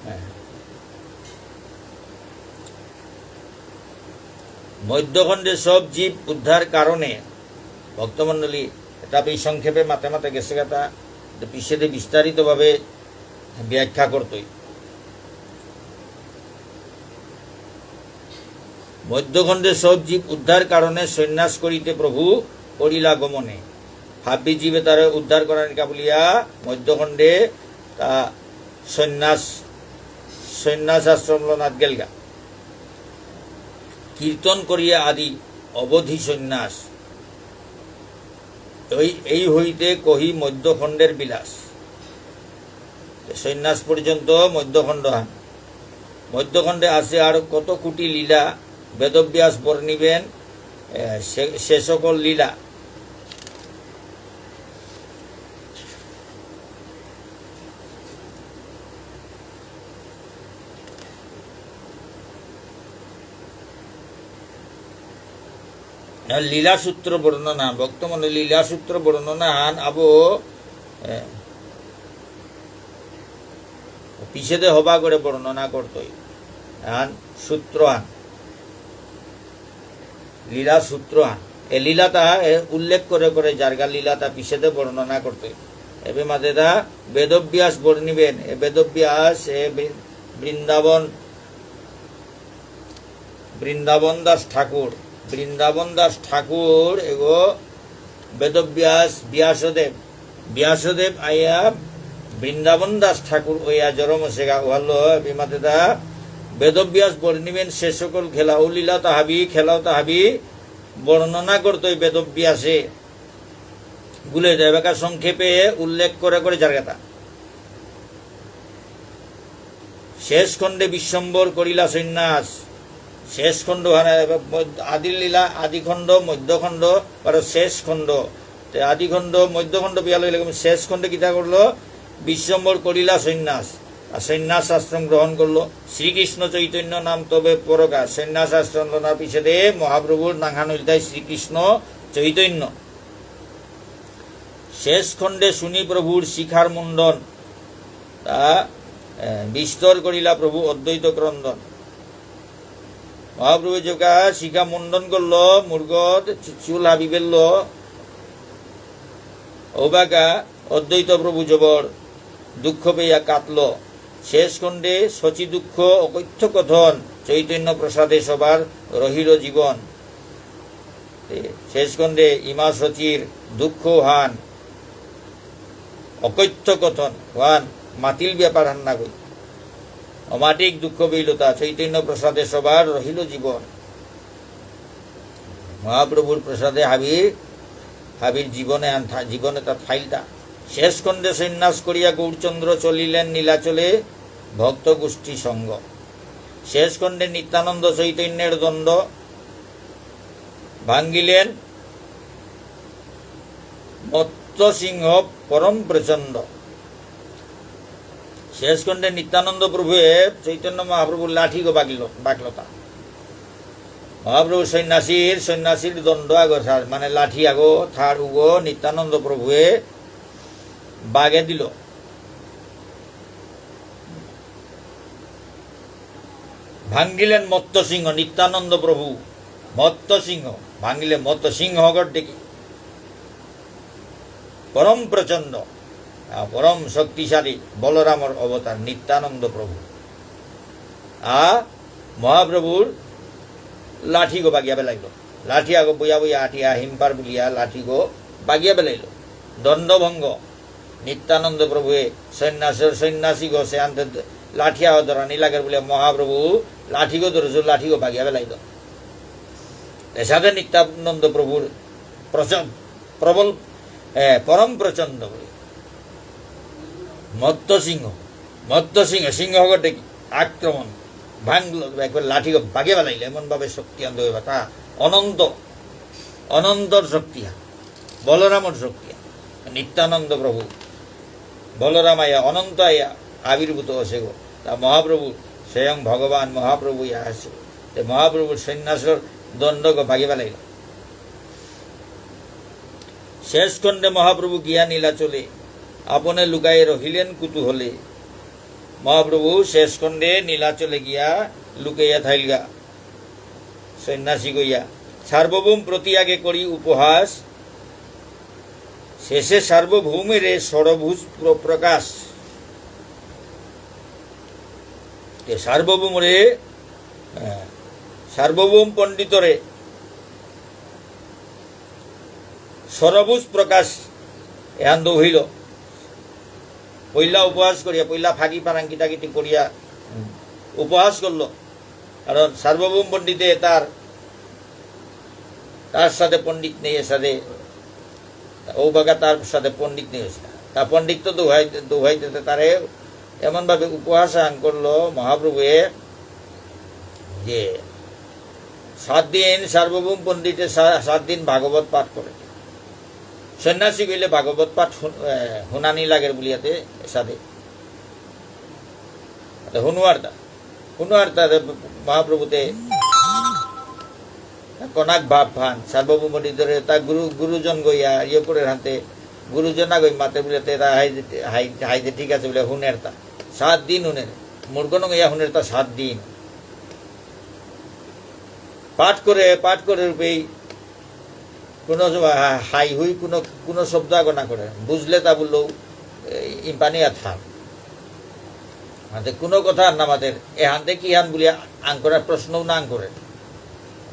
হ্যাঁ। মধ্যখণ্ডে সব জীব উদ্ধার কারণে, ভক্তমণ্ডলী, এটা এই সংক্ষেপে মাতে মাতে গেছে কথা, তো পিছেতে বিস্তারিতভাবে ব্যাখ্যা করতই। মধ্যখণ্ডে সব জীব উদ্ধার কারণে সন্ন্যাস করিতে প্রভু করিলা গমনে। হাব্বি জীবে তারে উদ্ধার করানিকা বুলিয়া মধ্যখণ্ডে তা সন্ন্যাস, সন্ন্যাস আশ্রম লনাত গেলগা। কীর্তন করিয়া আদি অবধি সন্ন্যাস। এই, এই হইতে কহি মধ্যখণ্ডের বিলাস। সন্ন্যাস পর্যন্ত মধ্যখণ্ড হান। মধ্যখণ্ডে আছে আর কত কোটি লীলা, বেদব্যাস বর্ণিবেন, এ, সে, সে সকল লীলা। আর লীলা সূত্র বর্ণনা, ভক্তমণ্ডলী, লীলা সূত্র বর্ণনা হান আবো, এ, পিছেদে হবা করে বর্ণনা করতই। আন সূত্র আন। লীলা সূত্র আন। এ লীলাতা, এ, উল্লেখ করে করে যারগা লীলাতা পিছেদে বর্ণনা করতই। এবে মাতেদা বেদব্যাস বর্ণিবেন। এ বেদব্যাস, এ বৃ-, বৃন্দাবন বৃন্দাবন দাস ঠাকুর, বৃন্দাবন দাস ঠাকুর এগো বেদব্যাস, ব্যাসদেব, ব্যাসদেব আইয়া বৃন্দাবন দাস ঠাকুর ওইয়া জরম সেগা ওয়ালো বিমাতেদা বেদব্যাস বর্ণিবেন সে সকল খেলা ও লীলা তাহাবি, খেলাও তাহাবি বর্ণনা করতই বেদব্যাসে। গুলে দেবেকা সংক্ষেপে উল্লেখ করে করে যারগাতা। শেষ খণ্ডে বিশ্বম্ভর করিলা সন্ন্যাস। শেষ খণ্ড হানে, মধ্য-, আদির লীলা, আদি খণ্ড, মধ্য খণ্ড, আর শেষ খণ্ড। তে আদি খণ্ড, মধ্য খণ্ড বিয়া লইলে শেষ খণ্ডে কিতা করলো? বিশ্বম্ভর করিলা সন্ন্যাস। আর সন্ন্যাস আশ্রম গ্রহণ করলো। শ্রীকৃষ্ণ চৈতন্য নাম তবে পরকা। সন্ন্যাস আশ্রম লনার পিছেদে মহাপ্রভুর নাঙহান হইলতাই শ্রীকৃষ্ণ চৈতন্য। শেষ খণ্ডে শুনি প্রভুর শিখার মুণ্ডন, তা, এ, বিস্তর করিলা প্রভু অদ্বৈত ক্রন্দন। মহাপ্রভু যেবাকা শিখা মুণ্ডন করল, মুরগত চু-, চুল হাবি বেলল, ওবাকা অদ্বৈত প্রভু জবর দুঃখ পেয়া কাতল। শেষ খণ্ডে শচী দুঃখ অকথ্য কথন, চৈতন্য প্রসাদে সবার রহিল জীবন। এ, শেষ খণ্ডে ইমা শচীর দুঃখ হান, অকথ্য কথন হান, মাতিল ব্যাপার হান নাগই। অমাতিক দুঃখ বেইলতা, চৈতন্য প্রসাদে সবার রহিল জীবন। মহাপ্রভুর প্রসাদে হাবির, হাবির জীবনে আন থা-, জীবনে তা থাইলতা। শেষ খণ্ডে সন্ন্যাস করিয়া গৌরচন্দ্র চলিলেন নীলাচলে ভক্ত গোষ্ঠী সঙ্গ। শেষ খণ্ডে নিত্যানন্দ চৈতন্যের দণ্ড ভাঙ্গিলেন মত্ত সিংহ পরম প্রচণ্ড। শেষ খণ্ডে নিত্যানন্দ প্রভুয়ে চৈতন্য মহাপ্রভুর লাঠিগো বাগিল, বাগলতা। মহাপ্রভু সন্ন্যাসীর, সন্ন্যাসীর দণ্ড আগো থার, মানে লাঠি আগো থার উগো নিত্যানন্দ প্রভুয়ে বাগে দিল। ভাঙ্গিলেন মত্ত সিংহ, নিত্যানন্দ প্রভু মত্ত সিংহ, ভাঙ্গিলে মত্ত সিংহ গড় দেখি। পরম প্রচণ্ড, আ, পরম শক্তিশালী বলরামর অবতার নিত্যানন্দ প্রভু। আ, মহাপ্রভুর লাঠিগো বাগিয়া বেলাইল। লাঠি আগো বইয়া বইয়া আটিয়া হিমপার বুলিয়া লাঠিগো বাগিয়া বেলাইল। দণ্ডভঙ্গ। নিত্যানন্দ প্রভুয়ে সন্ন্যাসীর, সন্ন্যাসীগো সে আনতে লাঠিয়া ধরানি লাগের বুলিয়া মহাপ্রভু লাঠিগো ধরেছে, লাঠিগো বাগিয়া বেলাইল। এসাদে নিত্যানন্দ প্রভুর প্রচণ্ড প্রবল, এ, পরম প্রচণ্ড বলে। মত্ত সিংহ, মত্ত সিংহ, সিংহ গটে কি আক্রমণ, ভাঙল, একবার লাঠিগো বাগে বেলাইলে, এমন ভাবে শক্তি আনতে হবে, তা অনন্ত, অনন্তর শক্তি, বলরামর শক্তি, নিত্যানন্দ প্রভু, বলরাম আয়া, অনন্ত আয়া আবির্ভূত হসে গো, তা মহাপ্রভু, স্বয়ং ভগবান মহাপ্রভু ইয়া আসে, তে মহাপ্রভুর সন্ন্যাসর দণ্ডগো বাগে বেলাইল। শেষ খণ্ডে মহাপ্রভু গিয়া নীলাচলে, আপনে লুকায়ে রহিলেন কুতূহলে। মহাপ্রভু শেষ খণ্ডে নীলাচলে গিয়া লুকাইয়া থাইলগা, সন্ন্যাসী গইয়া। সার্বভৌম প্রতি আগে করি উপহাস, শেষে সার্বভৌমেরে ষড়ভুজ প্র-, প্রকাশ। তে সার্বভৌমরে, আহ, সার্বভৌম পণ্ডিতরে ষড়ভুজ প্রকাশ এহান দৌহিল। পইলা উপহাস করিয়া, পইলা ফাঁকি পারাং কিতা কিতি করিয়া উপহাস করল। কারণ সার্বভৌম পণ্ডিতে তার, তার সাথে পণ্ডিত নেই, এর সাথে ঔবাগা তার সাথে পণ্ডিত নেই হয়েছে। তা পণ্ডিত তো দোহাই, দোহাই দিতে তারে এমনভাবে উপহাস আহান করলো মহাপ্রভুয়ে যে সাত দিন সার্বভৌম পণ্ডিতে সা-, সাত দিন ভাগবত পাঠ করে। সন্ন্যাসী গইলে ভাগবত পাঠ হুন-, এ, হুনানি লাগের বুলিয়াতে সাথে। হুনুয়ারতা। হুনুয়ারতা মহাপ্রভুতে কনাক ভাব ভান, সার্বভৌম পণ্ডিতরে তা গুরু, গুরুজন গইয়া ইয়ে করে হানতে, গুরুজন আগই মাতে বুলে তে তা হাই, হাই, হাই দে ঠিক আছে বুলে হুনের তা। সাত দিন হুনের। মুরগন গইয়া হুনের তা সাত দিন। পাঠ করে, পাঠ করে রূপেই কোনো জ-, হা-, হাই হুই কোনো, কোনো শব্দ আগ না করে। বুঝলে তা বললেও, এ, ইম্পানি আর থাক। হাতে কোনো কথা আর না মাতের। এ হাতে কি হান বুলিয়া আঙকরার প্রশ্নও না আঙকরে।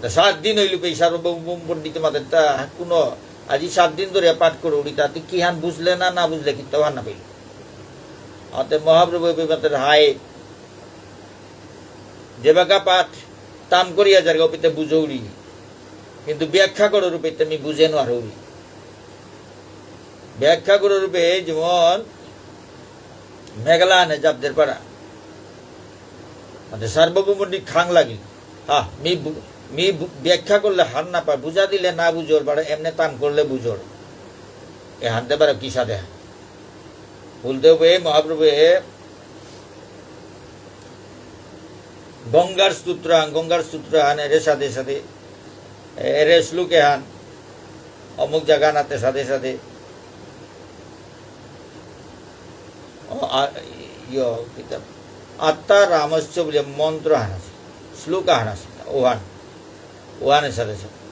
তা সাত দিন হইল পেই সার্বভৌম পণ্ডিত মাতের তা কোনো, আজি সাত দিন ধরে পাঠ করে উড়ি, তাতে কি হান বুঝলে না, না বুঝলে কিত্তাও হান না পেইল। হাতে মহাপ্রভু এ মাতের হায়, যেবাকা পাঠ তাম করিয়া যারগা ওপিতে বুঝৌরি, কিন্তু ব্যাখ্যা করো রূপে তুমি বুঝে নোয়ারৌরি। ব্যাখ্যা করো রূপে যেমন মেঘলা আনে জাবদের পারা। মানে সার্বভৌম পণ্ডিত খাং লাগিল। হ্যাঁ, মি বু-, মি বু-, ব্যাখ্যা করলে হার না পায়, বুঝা দিলে না বুঝোর, বারো এমনে তাম করলে বুঝোর। এ হানতে পারো কি সাদে? বলতে হবে মহাপ্রভু এ গঙ্গার স্তোত্র আন, গঙ্গার স্তোত্র আন, এরে সাদে সাদে, এরে শ্লোক এহান, অমুক জায়গা নাতে সাদে সাদে। ও, আ, ইয়, কিতা, আত্মা রামস্য বুলে মন্ত্র আহান আছে, শ্লোক আহান আছে। ওহান, ওহানে সাথে সাথে।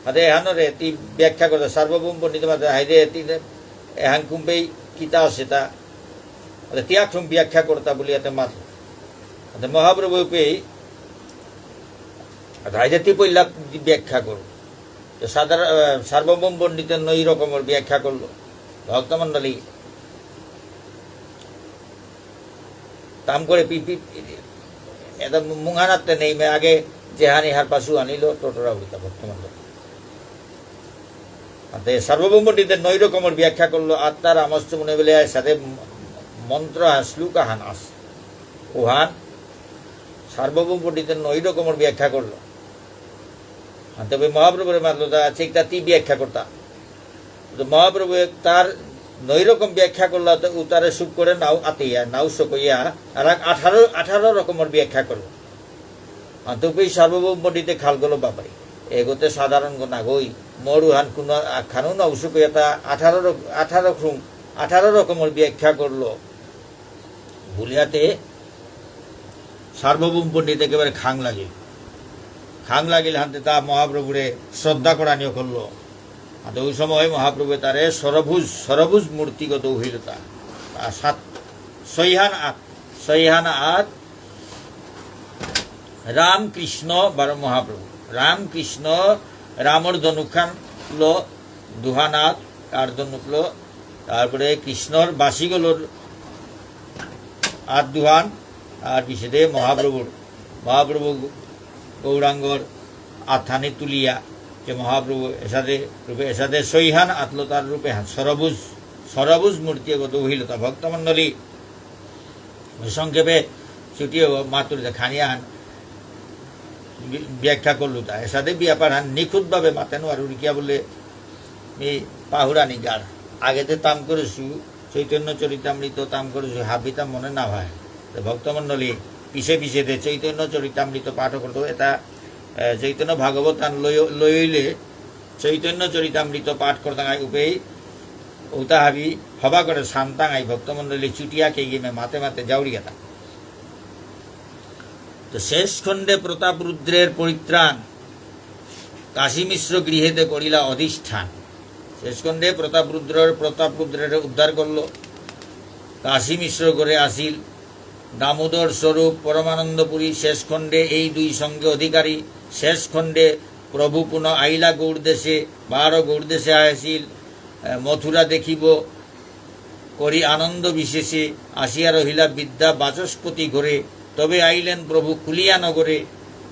আতে এহানরে তি ব্যাখ্যা করতে সার্বভৌম পণ্ডিত মাতে হাইদে তি এহান কুম্পেই কিতা আছে তা, আতে তিয়াক ঠুম ব্যাখ্যা করতা বলি আতে মাত। আতে মহাপ্রভু পেই, আতে হাইদে তি পইলা ব্যাখ্যা কর। তো সাধারণ, আহ, সার্বভৌম পণ্ডিতের নয় রকমর ব্যাখ্যা করলো। ভক্তমণ্ডলী, তাম করে পি-, পি-, এটা মু-, মুঙহানাতে নেই, মে আগে যেহানি হার পাশু আনিল, টোটোরা উড়িতা বর্তমান লোক। আতে সার্বভৌম পণ্ডিতে নয় রকমর ব্যাখ্যা করলো, আত্মা রামশ্চ মুনে বলে, সাথে ম-, মন্ত্র আর শ্লোক আহান আস। ওহান সার্বভৌম পণ্ডিতে নয় রকমর ব্যাখ্যা করলো। আতে মহাপ্রভুরে মাতলো তা, আচ্ছা, একটা তি ব্যাখ্যা করতা। তো মহাপ্রভু তার নয় রকম ব্যাখ্যা করলা, তো উতারে সুখ করে নাও আতিয়া, নাও সকইয়া, আর এক আঠারো, আঠারো রকমর ব্যাখ্যা করলো। আর তো পি সার্বভৌম পণ্ডিতে খাল গলো বাবাই। এগোতে সাধারণ গো নাগই, মরুহান কোনো আখ্যানও নাও সকইয়া তা আঠারো রক-, আঠারো রকম, আঠারো রকমর ব্যাখ্যা করলো। বুলিয়াতে সার্বভৌম পণ্ডিত একেবারে খাং লাগিল। খাং লাগিল হানতে তা মহাপ্রভুরে শ্রদ্ধা করানিও করলো। আর ওই সময় মহাপ্রভু তারে ষড়ভুজ, ষড়ভুজ মূর্তিগত হইল তা। আর সাত, ছয়হান আত, ছয়হান আত রাম কৃষ্ণ বারো মহাপ্রভু। রাম কৃষ্ণ, রামর ধনুখান লো দুহান আত, তার ধনুক লো, তারপরে কৃষ্ণর বাসিগলোর আত দুহান, আর পিছেদে মহাপ্রভুর, মহাপ্রভু গৌরাঙ্গর আতহানি তুলিয়া, যে মহাপ্রভু এসাদে রূপে, এসাদে ছয়হান আতলো তার রূপে হান, ষড়ভুজ, ষড়ভুজ মূর্তি এগত উহিল তা ভক্তমণ্ডলী। সংক্ষেপে চুটিয়ে মাতুরিতে খানিয়াহান বি-, ব্যাখ্যা করলু তা। এসাদে ব্যাপার হান নিখুঁতভাবে মাতে নোয়ারুরি কিয়া বুলে মি পাহুরানি গার। আগেতে তাম করেসু, চৈতন্য চরিতামৃত তাম করেসু, হাবিতা মনে না হয়। তো ভক্তমণ্ডলী, পিছে পিছে দে চৈতন্য চরিতামৃত পাঠ করতো, এটা, এ, চৈতন্য ভাগবত হান লই-, লইলে চৈতন্য চরিতামৃত পাঠ করতাঙাই উপেই, উতা হাবি হবা করে শান্তাঙাই ভক্তমণ্ডলী চুটিয়া কে গিয়ে মাতে মাতে জাউরি গেতা। তো শেষ খণ্ডে প্রতাপরুদ্রের পরিত্রাণ, কাশী মিশ্র গৃহেতে করিলা অধিষ্ঠান। শেষ খণ্ডে প্রতাপরুদ্রের, প্রতাপরুদ্রের উদ্ধার করলো, কাশী মিশ্র ঘরে আসিল। দামোদর স্বরূপ পরমানন্দপুরী শেষ খণ্ডে এই দুই সঙ্গে অধিকারী। শেষ খণ্ডে প্রভু পুনঃ আইলা গৌড় দেশে, বারো গৌড় দেশে আসিল, এ, মথুরা দেখিব করি আনন্দ বিশেষে, আসিয়া রহিলা বিদ্যা বাচস্পতি ঘরে, তবে আইলেন প্রভু কুলিয়া নগরে।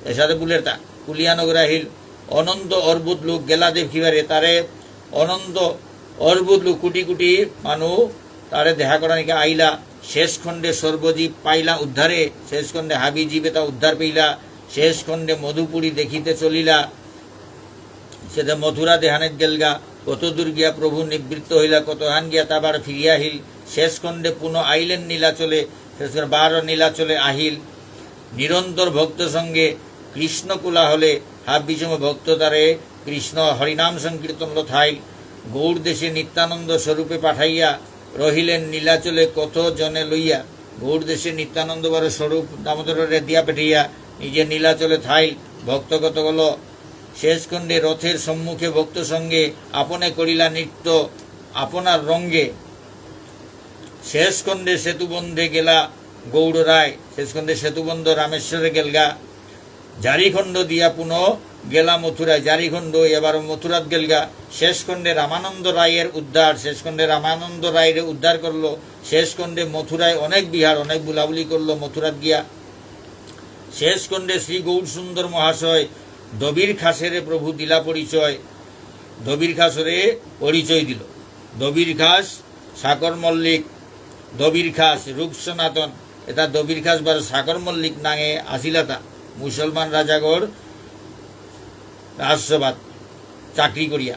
এসাদে বুলের তা, কুলিয়া নগরে আহিল, অনন্ত অর্বুদ লোক গেলা দেখিবারে, তারে অনন্ত অর্বুদ লোক কোটি কোটি মানু তারে দেখা করানিকা আইলা। শেষ খণ্ডে সর্বজীব পাইলা উদ্ধারে, শেষ খণ্ডে হাবি জীবে তা উদ্ধার পেইলা। শেষ খণ্ডে মধুপুরী দেখিতে চলিলা, সেদে মথুরা দেহানেত গেলগা। কত দূর গিয়া প্রভু নিবৃত্ত হইলা, কতহান গিয়া তাবার ফিরিয়া আহিল। শেষ খণ্ডে পুনঃ আইলেন নীলাচলে, শেষ খণ্ডে বারো নীলাচলে আহিল। নিরন্তর ভক্ত সঙ্গে কৃষ্ণ কোলাহলে, হাবি বিষম ভক্ত তারে কৃষ্ণ হরিনাম সংকীর্তন লথাইল। গৌড় দেশে নিত্যানন্দ স্বরূপে পাঠাইয়া, রহিলেন নীলাচলে কত জনে লইয়া। গৌড় দেশে নিত্যানন্দ বারো স্বরূপ দামোদররে দিয়া পেঠাইয়া, নিজে নীলাচলে থাইল। ভক্ত কতকল। শেষ খণ্ডে রথের সম্মুখে ভক্ত সঙ্গে, আপনে করিলা নৃত্য আপনার রঙ্গে। শেষ খণ্ডে সেতুবন্ধে গেলা গৌড় রায়, শেষ খণ্ডে সেতুবন্ধ রামেশ্বরে গেলগা। জারিখণ্ড দিয়া পুনঃ গেলা মথুরায়, জারিখণ্ড এবার মথুরাত গেলগা। শেষ খণ্ডে রামানন্দ রায়ের উদ্ধার, শেষ খণ্ডে রামানন্দ রায়রে উদ্ধার করলো। শেষ খণ্ডে মথুরায় অনেক বিহার, অনেক বুলাবুলি করলো মথুরাত গিয়া। শেষ খণ্ডে শ্রী গৌর সুন্দর মহাশয় দবির খাসেরে প্রভু দিলা পরিচয়, দবির খাসরে পরিচয় দিল। দবির খাস, সাকর মল্লিক, দবির খাস, রূপ সনাতন, এটা দবির খাস বারো সাকর মল্লিক নাঙে আসিলাতা মুসলমান রাজাগর রাজসভাত চাকরি করিয়া।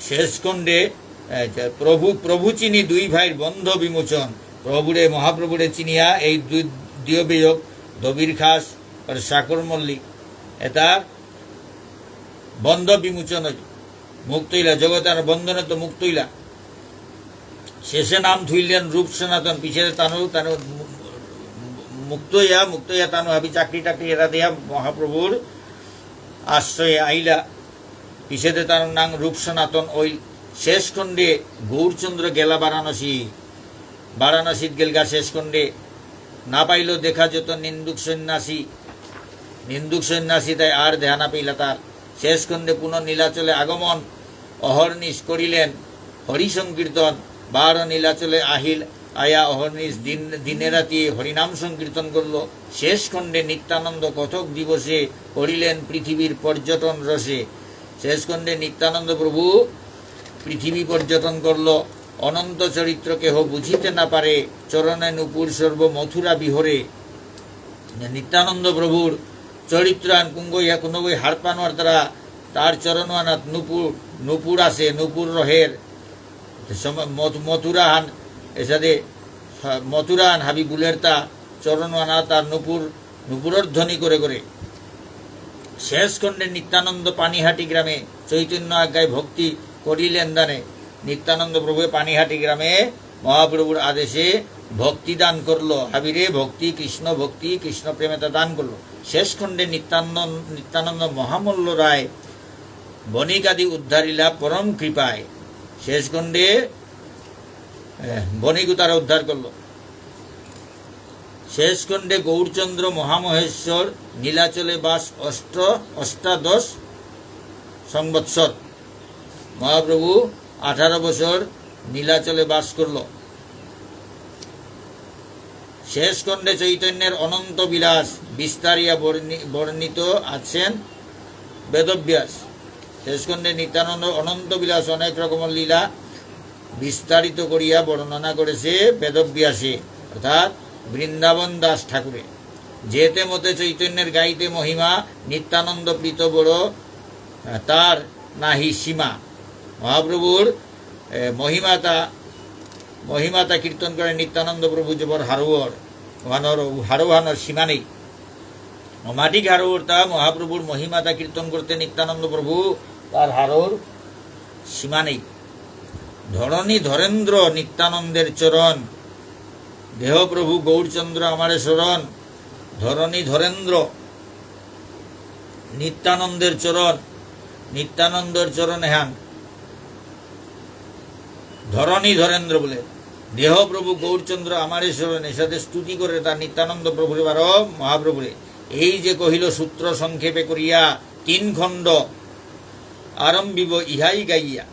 শেষ খণ্ডে, এ, যে প্রভু, প্রভু চিনি দুই ভাইর বন্ধ বিমোচন, প্রভুরে, মহাপ্রভুরে চিনিয়া এই দুই, দিয় বেয়ক দবির খাস আর সাকর মল্লিক, এটা বন্ধ বিমোচন হইল, মুক্ত হইলা, জগতার বন্ধনে তো মুক্ত হইলা। শেষে নাম থুইলেন রূপ সনাতন, পিছে তানু, তানু মুক্ত ইয়া, মুক্ত ইয়া তানু হাবি চাকরি টাকরি এরা দিয়া মহাপ্রভুর আশ্রয়ে আইলা। পিছেদে তার নাম রূপ সনাতন অইল। শেষ খণ্ডে গৌরচন্দ্র গেলা বারাণসী। বারাণসীত গেলগা শেষ খণ্ডে। না পাইল দেখা যত নিন্দুক সন্ন্যাসী। নিন্দুক সন্ন্যাসী তাই আর দেহা না পেইলা তার। শেষ খণ্ডে পুনঃ নীলাচলে আগমন। অহর্নিশ করিলেন হরি সংকীর্তন। বারো নীলাচলে আহিল, আয়া অহর্নিশ দিন, দিনে রাতি হরিনাম সংকীর্তন করল। শেষ খণ্ডে নিত্যানন্দ কথক দিবসে করিলেন পৃথিবীর পর্যটন রসে। শেষ খণ্ডে নিত্যানন্দ প্রভু পৃথিবী পর্যটন করল। অনন্ত চরিত্র কেহ বুঝিতে না পারে, চরণে নূপুর সর্ব মথুরা বিহরে। নিত্যানন্দ প্রভুর চরিত্রান কুঙ্গ ইয়া কুনগই হারপানোয়ার তারা, তার চরণহানাত নূপুর, নূপুর আছে, নূপুর রহের। সম-, মথ-, মথুরাহান, এসাদে, আহ, মথুরাহান হাবি বুলের তা চরণহানা তার নূপুর, নূপুরর ধ্বনি করে করে। শেষ খণ্ডে নিত্যানন্দ পানিহাটি গ্রামে চৈতন্য আজ্ঞায় ভক্তি করিলেন দানে। নিত্যানন্দ প্রভু পানিহাটি গ্রামে মহাপ্রভুর আদেশে ভক্তি দান করলো। হাবিরে ভক্তি, কৃষ্ণ ভক্তি, কৃষ্ণ প্রেম এতা দান করলো। শেষ খণ্ডে নিত্যানন্দ, নিত্যানন্দ মহামল্ল রায় বণিক আদি উদ্ধারিলা পরম কৃপায়। শেষ খণ্ডে, এ, বণিক উতারা উদ্ধার করলো। শেষ খণ্ডে গৌরচন্দ্র মহামহেশ্বর নীলাচলে বাস অষ্ট, অষ্টাদশ সংবৎসর। মহাপ্রভু আঠারো বছর নীলাচলে বাস করল। শেষ খণ্ডে চৈতন্যের অনন্ত বিলাস বিস্তারিয়া বর্ণি-, বর্ণিত আছেন বেদব্যাস। শেষ খণ্ডে নিত্যানন্দ অনন্ত বিলাস অনেক রকমের লীলা বিস্তারিত করিয়া বর্ণনা করেছে বেদব্যাসে, অর্থাৎ বৃন্দাবন দাস ঠাকুরে। যেতে মতে চৈতন্যের গাইতে মহিমা, নিত্যানন্দ প্রীত বড়, আহ, তার নাহি সীমা। মহাপ্রভুর, এ, মহিমাতা, মহিমাতা কীর্তন করে নিত্যানন্দ প্রভু জবর হারৌর, ওহানর, হারৌহানর সীমা নেই। অমাটিক হারৌরতা মহাপ্রভুর মহিমাতা কীর্তন করতে নিত্যানন্দ প্রভু তার হারৌর সীমা নেই। ধরণী ধরেন্দ্র নিত্যানন্দের চরণ, দেহ প্রভু গৌরচন্দ্র আমারে শরণ। ধরণী ধরেন্দ্র নিত্যানন্দের চরণ, নিত্যানন্দের চরণ এহান। ধরণী ধরেন্দ্র বুলে, দেহ প্রভু গৌরচন্দ্র আমারে শরণ, এসাদে স্তুতি করে তার নিত্যানন্দ প্রভুরে বারো মহাপ্রভুরে। এই যে কহিল সূত্র সংক্ষেপে করিয়া তিন খণ্ড, আরম্ভিব ইহাই গাইয়া।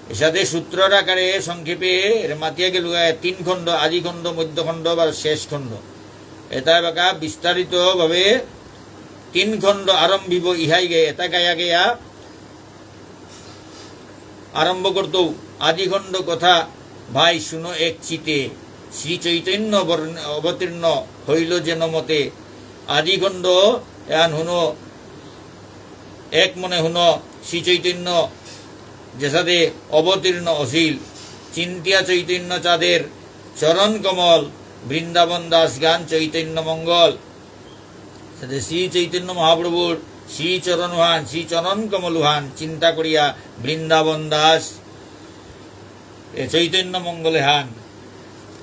এসাদে সূত্রর আকারে সংক্ষেপে এরে মাতিয়া গেলগা তিন খণ্ড, আদি খণ্ড, মধ্য খণ্ড বা শেষ খণ্ড। এতা এবাকা বিস্তারিতভাবে তিন খণ্ড আরম্ভিব ইহাই গাইয়া, এতা গায়া গায়া আরম্ভ করতৌ। আদি খণ্ড কথা ভাই শুনো এক চিতে, শ্রী চৈতন্য বর্ণ-, অবতীর্ণ হইল যেন মতে। আদি খণ্ড এহান হুনো, এক মনে হুনো, শ্রী চৈতন্য যেসাদে অবতীর্ণ অসিল, চিন্তিয়া চৈতন্য চাঁদের চরণ কমল, বৃন্দাবন দাস গান চৈতন্য মঙ্গল। সাথে শ্রী চৈতন্য মহাপ্রভুর শ্রী চরণহান, শ্রী চরণ কমলহান চিন্তা করিয়া বৃন্দাবন দাস এ চৈতন্য মঙ্গলেহান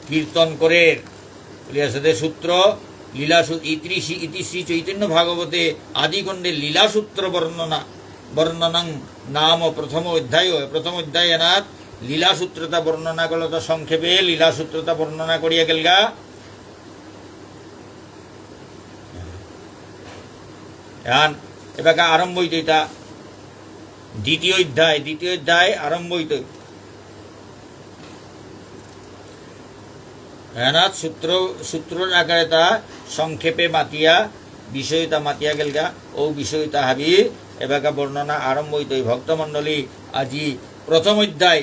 কীর্তন করের। বুলিয়া সাথে সূত্র, লীলা সূ-, ইতি শ্রী, ইতি শ্রী চৈতন্য ভাগবতে আদি খণ্ডে লীলা সূত্র বর্ণনা, বর্ণনং নাম প্রথম অধ্যায়, প্রথম অধ্যায় এহানাত লীলা সূত্রতা বর্ণনা করল। তো সংক্ষেপে লীলা সূত্রতা বর্ণনা করিয়া গেলগা। এহান এবাকা আরম্ভ হইতই তা দ্বিতীয় অধ্যায়, দ্বিতীয় অধ্যায় আরম্ভ হইতই। এহানাত সূত্র, সূত্রর আকারে তা সংক্ষেপে মাতিয়া, বিষয়তা মাতিয়া গেলগা, ও বিষয়তা হাবি এবাকা বর্ণনা আরম্ভ হইতই। ভক্তমণ্ডলী, আজি প্রথম অধ্যায়,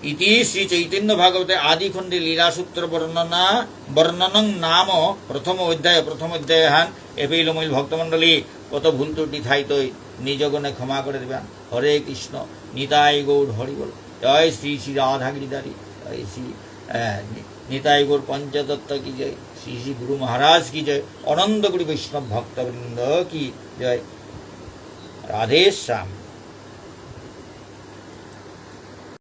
ইতি শ্রী চৈতন্য ভাগবতে আদি খণ্ডে লীলা সূত্র বর্ণনা, বর্ণনং নাম প্রথম অধ্যায়, প্রথম অধ্যায়হান এপেই লমইল। ভক্তমণ্ডলী, কত ভুল ত্রুটি থাইতই, নিজ গুণে ক্ষমা করে দিবেন। হরে কৃষ্ণ, নিতাই গৌর হরি বল। জয় শ্রী শ্রী রাধা গিরিধারী, জয় শ্রী, আহ, নি-, নিতাই গৌর পঞ্চতত্ত্ব কি জয়, শ্রী শ্রী গুরু মহারাজ কি জয়, অনন্ত কোটি বৈষ্ণব ভক্তবৃন্দ কি জয়। রাধে শ্যাম।